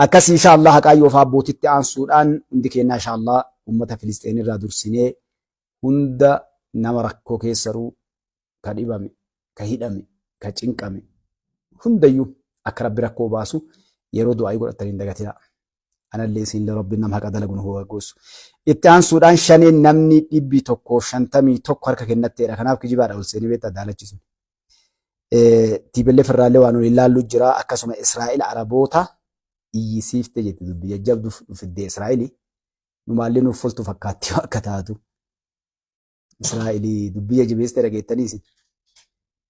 Akkas inshaallah haqaayyoo fi abbootitti aansuudhaan hundi keenya inshaallah ummata Filisxeen irraa dursinee hunda nama rakkoo keessaruu ka dhibame, ka hidhame, ka cinqame hundayyuu akka Rabbi rakkoo baasu yeroo du'aa'ii godhattan hin dagatinaa. Anallee isinillee Rabbiin nama haqa dalagu nu haa goosu. Itti aansuudhaan shaneen namni 151 harka kennatteedha. Kanaaf kijibaadha ol seenee beektaa daalachisu. Tiibellee firraallee waan waliin laallu jira. Akkasuma Israa'el Araboota iyyisiifte jetti dubbii jajjabdu fiddee Israa'eli. Numaallee nuuf foltu fakkaatti akka taatu. Israa'el dubbii jajjabeessite dhageettanii isin.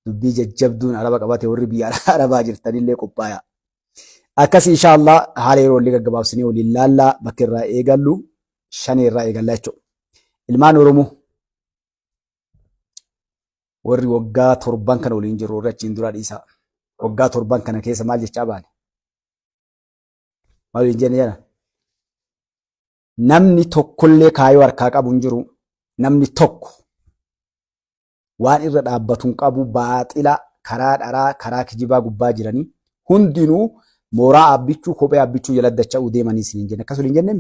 Dubbii jajjabduun Araba qabate warri biyya Arabaa jirtanillee qophaaya. Akkas inshaallah haala yeroo illee gaggabaabsinee waliin laallaa bakka irraa eegallu shanee irraa eegallaa jechuudha. Ilmaan Oromoo warri waggaa torban kana waliin jirru warri achiin duraa dhiisaa. Waggaa torban kana keessa maal jechaa baane? Maal waliin jenne jala? Namni tokkollee kaayoo harkaa qabu hin jiru. Namni tokko waan irra dhaabbatu hin qabu baaxila karaa dharaa karaa kijibaa gubbaa jiranii hundinuu mooraa abbichuu kophee abbichuu jala dacha'uu deemanii isin hin jenne akkas waliin jenne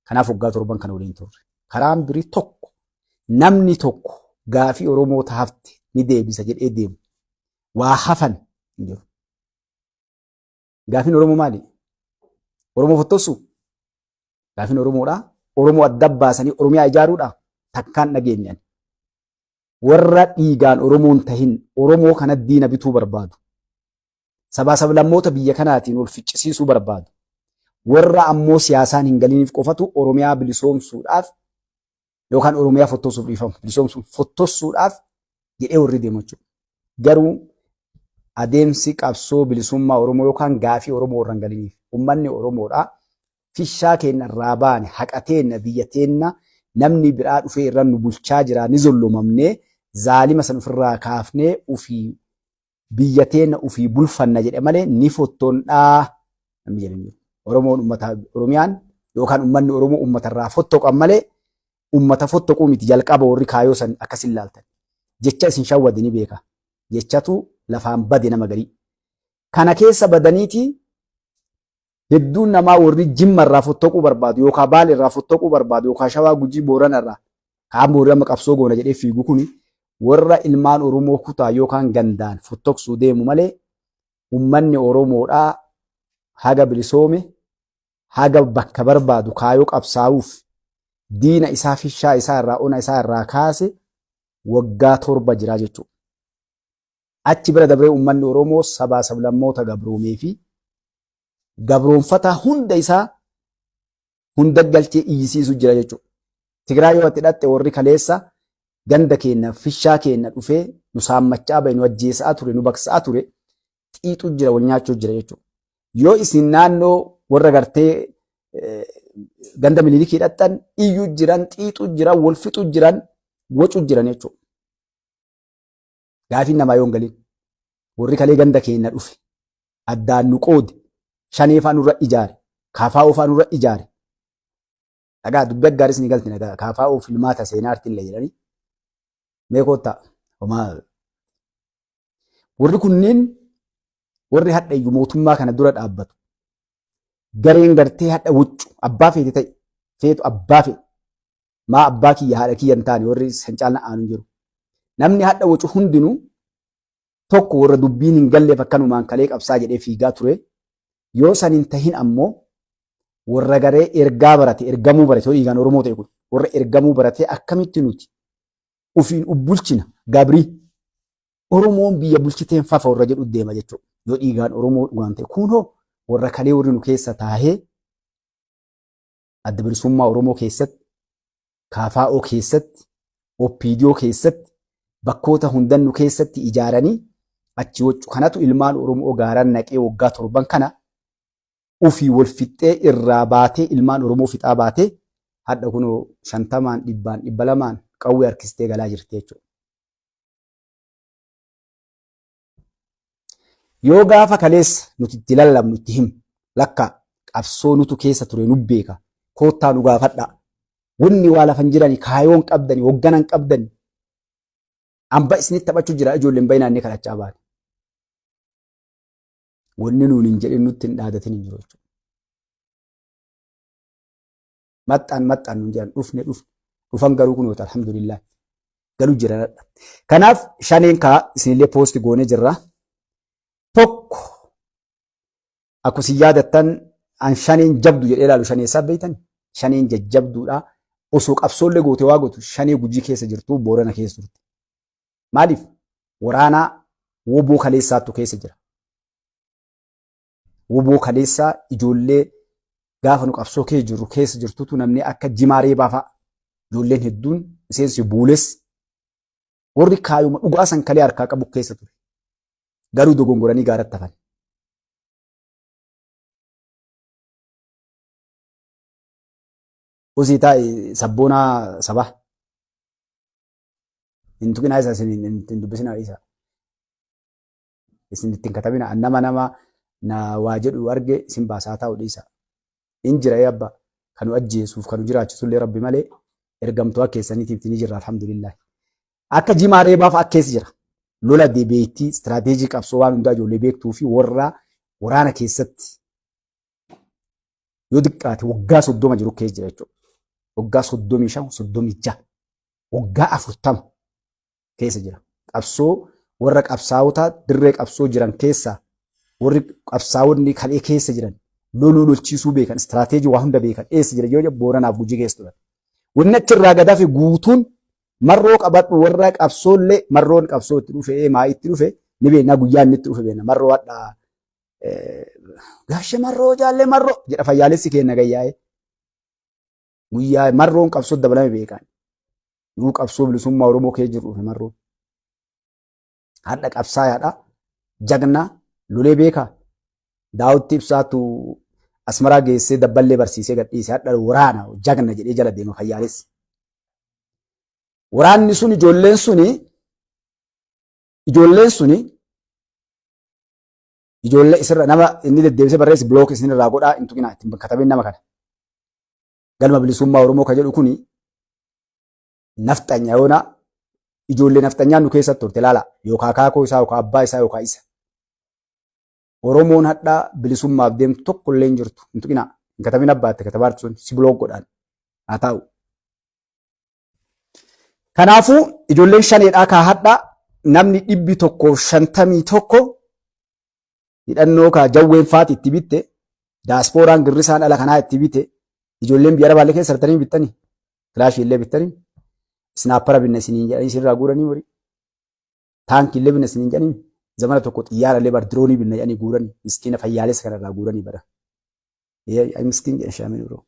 kanaaf waggaa torban kana waliin turre karaan birii tokko namni tokko gaafii Oromoo hafte ni deebisa jedhee deemu waa hafan hin jiru. Gaafiin Oromoo maali? Oromoo fottossuu? Gaafiin Oromoodhaa? Oromoo adda baasanii Oromiyaa ijaaruudhaa? Takkaan dhageenye ani. Warra dhiigaan Oromoon tahin Oromoo kana diina bituu barbaadu. Sabaa sablammoota biyya kanaatiin wal ficcisiisuu barbaadu. Warra ammoo siyaasaan hin galiniif qofatu Oromiyaa bilisoomsuudhaaf yookaan Oromiyaa fottossuuf dhiifama. Bilisoomsuuf fottossuudhaaf jedhee warri deemu jechuudha. Garuu adeemsi qabsoo bilisummaa Oromoo yookaan gaafii Oromoo warra hin galiniif uummanni Oromoodhaa fishaa keenya irraa baane haqa teenna biyya teenna namni biraa dhufee irra nu bulchaa jira ni zollomamnee zaalima san ofirraa kaafnee ofii biyya teenna ofii bulfanna jedhe malee ni fottondhaa namni jedhe hin jiru. Oromoon ummata Oromiyaan yookaan ummanni Oromoo ummata irraa fottoqan malee ummata fottoquu miti jalqaba warri kaayoo san akkasin laaltan. Jecha isin shawwade ni beeka. Jechatu lafaan bade nama garii. Kana keessa badaniiti hedduun namaa warri Jimma irraa fottoquu barbaadu yookaan Baale irraa fottoquu barbaadu yookaan Shawaa Gujii Boorana irraa kaan boori amma qabsoo goona jedhee fiigu kuni warra ilmaan Oromoo kutaa yookaan gandaan fottoqsuu deemu malee ummanni Oromoodhaa haga bilisoome haga bakka barbaadu kaayoo qabsaa'uuf diina isaa fishaa isaa irraa ona isaa irraa kaase waggaa 7 jira jechuudha. Achi bira dabree uummanni Oromoo sabaa sablammoota gabroomee fi gabroonfataa hunda isaa hunda galchee iyyisiisu jira jechuudha. Tigraay yoo ati dhatte warri kaleessa ganda keenya fishaa keenya dhufee nu saammachaa bahe nu ajjeesaa ture nu baqsaa ture xiixu jira wal nyaachuu jira jechuudha. Yoo isin naannoo warra gartee ganda Minilikii dhaqxan iyyuu jiran xiixu jiran wal fixu jiran wacu jiran jechuudha. Gaafiin namaa yoo hin galin warri kalee ganda keenya dhufe addaan nu qoode shanee faa nurra ijaare kaafaa faa nurra ijaare. Dhagaa dubbii aggaaris ni galti nagaa kaafaa filmaata seenaa artillee jedhanii mee koottaa homaa warri kunneen warri hadha iyyuu mootummaa kana dura dhaabbatu gareen gartee hadha wuccu abbaa feete ta'e feetu abbaa feete maa abbaa kiyya haadha kiyya hin taane warri san caalna aanu hin jiru. Namni hadha wacu hundinuu tokko warra dubbiin hin galleef akkanumaan kalee qabsaa jedhee fiigaa ture. Yoo san hin tahin ammoo warra garee ergaa barate ergamuu barate yoo dhiigaan Oromoo ta'e kun warra ergamuu baratee akkamitti nuti ofiin ubbulchina gabrii Oromoon biyya bulchiteen fafa warra jedhu deema jechuudha. Yoo dhiigaan Oromoo dhugaan ta'e kun hoo warra kalee warri nu keessa taahee Adda Bilisummaa Oromoo keessatti, KFO keessatti, OPDO keessatti, bakkoota hundannu keessatti ijaaranii achi waccu. Kanatu ilmaan Oromoo gaaran naqee waggaa torban kana ofii wal fixxee irraa baatee ilmaan Oromoo fixaa baatee hadha kunoo 50n 100n 200n qawwee harkistee galaa jirti jechuudha. Yoo gaafa kaleessa nuti itti lallabnu itti himnu lakkaa qabsoo nutu keessa ture nu beeka koottaa nu gaafadhaa. Wanni waa lafan jirani kaayoon qabdani hogganan qabdani amba isinitti taphachuu jira ijoolleen bayinaan ni kadhachaa baane. Wanni nuun hin jedhin nutti hin dhaadatin hin jiru jechuudha. Maxxaan maxxaan nuun jedhan dhufne dhufne. Dhufan garuu kunoota alhamdulillah. Galu jiranadha. Kanaaf shaneen kaa isinillee poosti goonee jirra. Tokko akkuma isin yaadattan an shaneen jabdu jedhee ilaalu shanee isaa beektan shaneen jajjabduudha. Osoo qabsoollee goote waa gootu shanee gujii keessa jirtu boorana keessa turte. Maaliif waraanaa woboo kaleessaattu keessa jira. Woboo kaleessaa ijoollee gaafa nu qabsoo keessa jirru keessa jirtutu namni akka jimaa reebaa fa'a. Ijoolleen hedduun miseensi buules warri kaayuma dhugaa san kalee harkaa qabu keessa ture. Garuu dogongoranii gaaratti hafan. Usii taa'i sabboonaa sabaa. Hin tuqinaa isa isin hin dubbisinaa isa. Isin ittiin katabina nama nama na waa jedhu arge isin baasaa taa'u dhiisa. In jira ee abba kanu ajjeesuuf kanu jiraachisullee rabbi malee ergamtuu akka keessaniitiif ni jirra alhamdulillah. Akka jimaa reebaaf akka keessa jira. Lola deebeettii istiraateejii qabsoo waan hundaa ijoollee beektuu fi warra waraana keessatti yoo xiqqaate waggaa 30 jiru keessa jira jechuudha. Waggaa 35, 36, waggaa 40 keessa jira. Qabsoo warra qabsaa'ota dirree qabsoo jiran keessaa warri qabsaa'onni kalee keessa jiran loluu lolchiisuu beekan istiraateejii waa hunda beekan eessa jira yoo jedhu Booranaaf Gujii keessa turan. Wanni achirraa gadaafi guutuun marroo qabadhu warra qabsoollee marroon qabsoo itti dhufe maa itti dhufe ni beekna guyyaa inni itti dhufe beekna marroo hadhaa gaashe marroo jaallee marroo jedha fayyaalessi keenya gayyaa'ee. Guyyaa marroon qabsoo dabalame beekan. Nuu qabsoo bilisummaa Oromoo kee jiru dhufe marroon. Hadha qabsaayaadha. Jagna lolee beekaa. Daawutti ibsaatu Asmaraa geessee dabballee barsiisee gadhiise hadha waraana jagna jedhee jala deema fayyaalessi. Waraanni sun ijoolleen suni ijoolleen suni ijoollee isirra nama inni deddeebisee barreesse block isin irraa godhaa hin tuqinaa ittiin katabeen nama kana. Galma bilisummaa Oromoo ka jedhu kuni nafxanya yoona ijoollee nafxanyaan nu keessatti turte laala yookaan akaakoo isaa yookaan abbaa isaa yookaan isa. Oromoon hadhaa bilisummaaf deemtu tokko illee hin jirtu hin tuqinaa hin katabin abbaatte katabaarti sun si block godhaan haa taa'u. Kanaafuu ijoolleen shaneedhaa kaa hadhaa namni 151 hidhannoo kaa jawween faati itti bitte daaspooraan girrisaan ala kanaa itti bite ijoolleen biyya arabaallee keessa sartanii bittanii kilaashii illee bittanii isnaappara binna isiniin jedhanii isinirraa guuranii horii taankii illee binna isiniin jedhanii zamana tokko xiyyaara illee bar diroonii binna jedhanii guuranii miskiina fayyaalessa kanarraa guuranii bara. Miskiin jedhan shaamii biroo.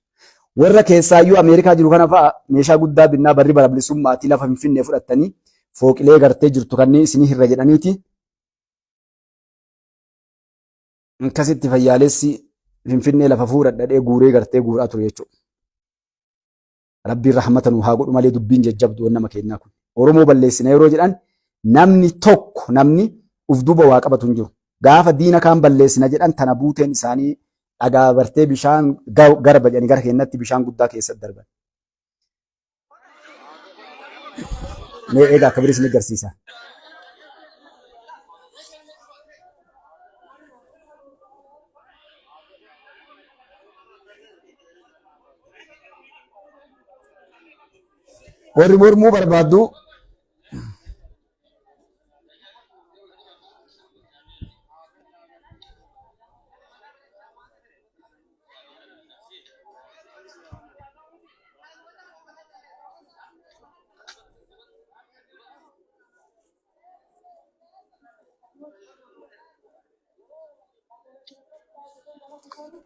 Warra keessaayyuu Ameerikaa jiru kana fa'a meeshaa guddaa binnaa barri bara bilisummaatii lafa Finfinnee fudhattanii fooqilee gartee jirtu kanneen isinii hirra jedhaniiti. Akkasitti fayyaalessi Finfinnee lafa fuudhadhadhee guuree gartee guuraa ture jechuudha. Rabbiin rahmata nu haa godhu malee dubbiin jajjabdu nama keenyaa kun. Oromoo balleessina yeroo jedhan namni tokko namni uf duuba waa qabatu hin jiru. Gaafa diina kaan balleessina jedhan tana buuteen isaanii dhagaa bartee bishaan garba jedhanii gara keenyatti bishaan guddaa keessatti darban. Mee eegaa akka biris ni agarsiisa. Warri mormuu barbaaddu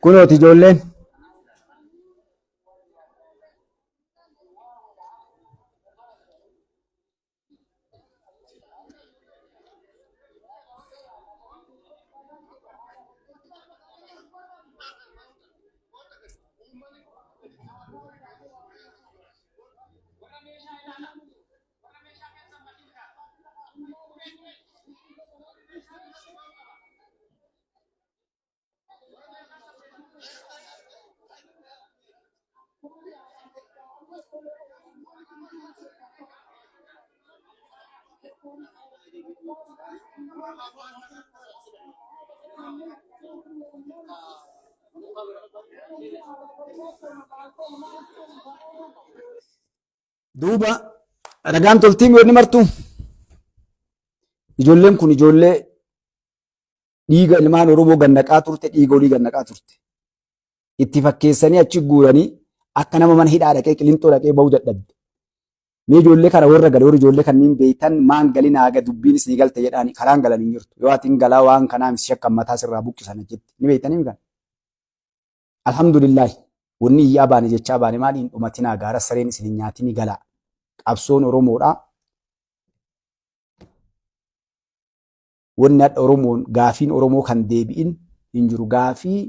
Kunooti ijoolleen. Duuba ragaan toltii mi'oonni martuu ijoolleen kun ijoollee dhiiga ilmaan Oromoo gannaqaa turte, dhiiga olii gannaqaa turte. Itti fakkeessanii achi guuranii akka nama mana hidhaa dhaqee Qilinxoo dhaqee bahuu dadhabde. Mee ijoollee kana warra gale, warri ijoollee kanneen beektan, maan galina haga dubbiin isinii galte jedhaani karaan galan hin jirtu. Yoo ati hin galaa waan kanaa miti shakkan mataa sirraa buqqisan achitti. Ni beektanii kan. Alhamdulillahi, wanni iyyaa baane jechaa baane maali? Hin dhumatinaa, gaara sareen isin hin nyaatini, galaa. Qabsoon Oromoodhaa. Wanni hadha Oromoon gaafiin Oromoo kan deebi'in hin jiru. Gaafii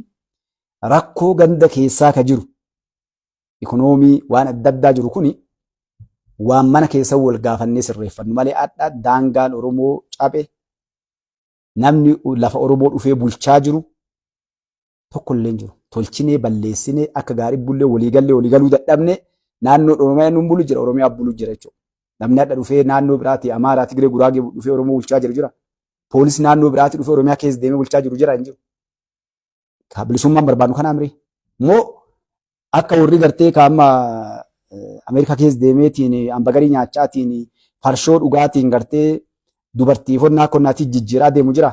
rakkoo ganda keessaa ka jiru, ikonoomii waan adda addaa jiru, kuni waan mana keessa wal gaafannee sirreeffannu malee, hadha daangaan Oromoo cabe, namni lafa Oromoo dhufee bulchaa jiru tokko illee hin jiru. Tolchinee balleessinee akka gaarii bullee walii gallee walii galuu dadhabne, naannoo Oromiyaa nuun bulu jira, Oromiyaa bulu jira jechuudha. Namni hadha dhufee naannoo biraatii Amaaraa, Tigree, Guraagee dhufee Oromoo bulchaa jiru jira. Poolisii naannoo biraatii dhufee Oromiyaa keessa deemee bulchaa jiru jira? Hin jiru. Ka bilisummaan barbaadnu kana amrii. Moo akka warri gartee ka amma Ameerikaa keessa deemeetiin hambagarii nyaachaatiin, farshoo dhugaatiin, gartee dubartii honnaa konnaatii jijjiiraa deemu jira.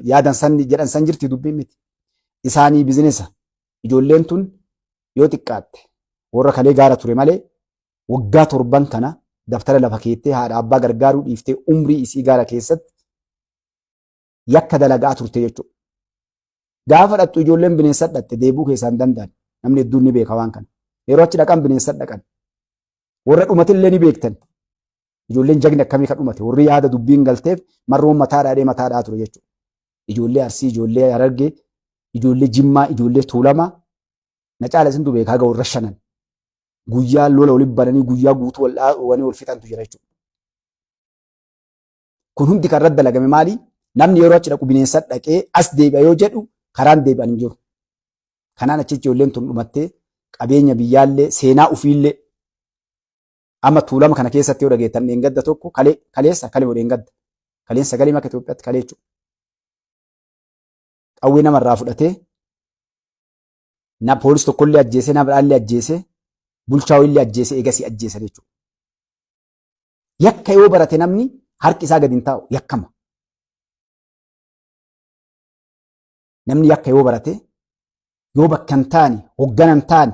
Yaadan san jedhan san jirti dubbiin miti. Isaanii bizinesa. Ijoolleen tun yoo xiqqaatte warra kalee gaara ture malee, waggaa 7n kana dabtara lafa keettee haadha abbaa gargaaruu dhiiftee umrii isii gaara keessatti yakka dalagaa turte jechuudha. Gaafa dhattu ijoolleen bineensa dhatte, deebuu keessaa hin danda'an. Namni hedduun ni beeka waan kana. Yeroo achi dhaqan bineensa dhaqan. Warra dhumatillee ni beektan. Ijoolleen jagni akkamii kan dhumate, warri yaada dubbiin galteef marroon mataa dhaadhee mataa dhaa ture jechuudha. Ijoollee Arsii, ijoollee Harargee, ijoollee Jimmaa, ijoollee Tuulamaa na caala isintu beeka, haga warra shanan. Guyyaa lola walitti bananii guyyaa guutuu wal dhaa'anii wal fixantu jira jechuudha. Kun hundi kan irratti dalagame maali? Namni yeroo achi dhaqu bineensa dhaqee as deebi'a yoo jedhu karaan deebi'an hin jiru. Kanaan achitti ijoolleen tun dhumattee, qabeenya biyyaallee, seenaa ofiillee. Amma Tuulama kana keessatti yoo dhageettan, dheengadda tokko, kalee, kaleessa, kalee moo dheengadda, kaleen sagalee maka Itoophiyaatti kalee jechuudha. Qawwee namarraa fudhatee na poolis tokkollee ajjeesee, nama biraallee ajjeesee, bulchaa illee ajjeesee, eegasii ajjeesan jechuudha. Yakka yoo barate namni harki isaa gadi hin taa'u, yakkama. Namni yakka yoo barate, yoo bakka hin taane, hoggana hin taane,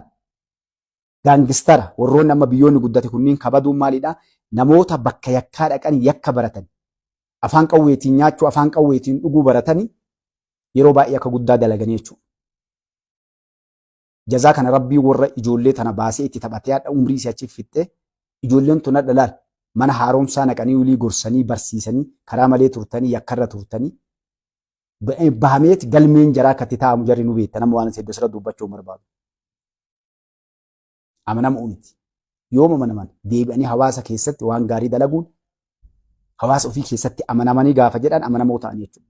gaangistara warroonni amma biyyoonni guddate kunniin kabaduun maalidha? Namoota bakka yakkaa dhaqan, yakka baratan, afaan qawweetiin nyaachuu, afaan qawweetiin dhuguu baratanii yeroo baay'ee akka guddaa dalaganii jechuudha. Jazaa kana Rabbii warra ijoollee tana baasee itti taphatee hadha umrii isii achi fixxee, ijoolleen tun hadha laal mana haaromsaa naqanii ulii gorsanii barsiisanii, karaa malee turtanii, yakkarra turtanii bahameeti galmeen jaraa akka itti taa'amu jarri nu beekta, nama waan hedduu asirra dubbachuu hin barbaadu. Amanamuu miti. Yoom amanaman? Deebi'anii hawaasa keessatti waan gaarii dalaguun, hawaasa ofii keessatti amanamanii gaafa jedhan amanamoo ta'an jechuudha.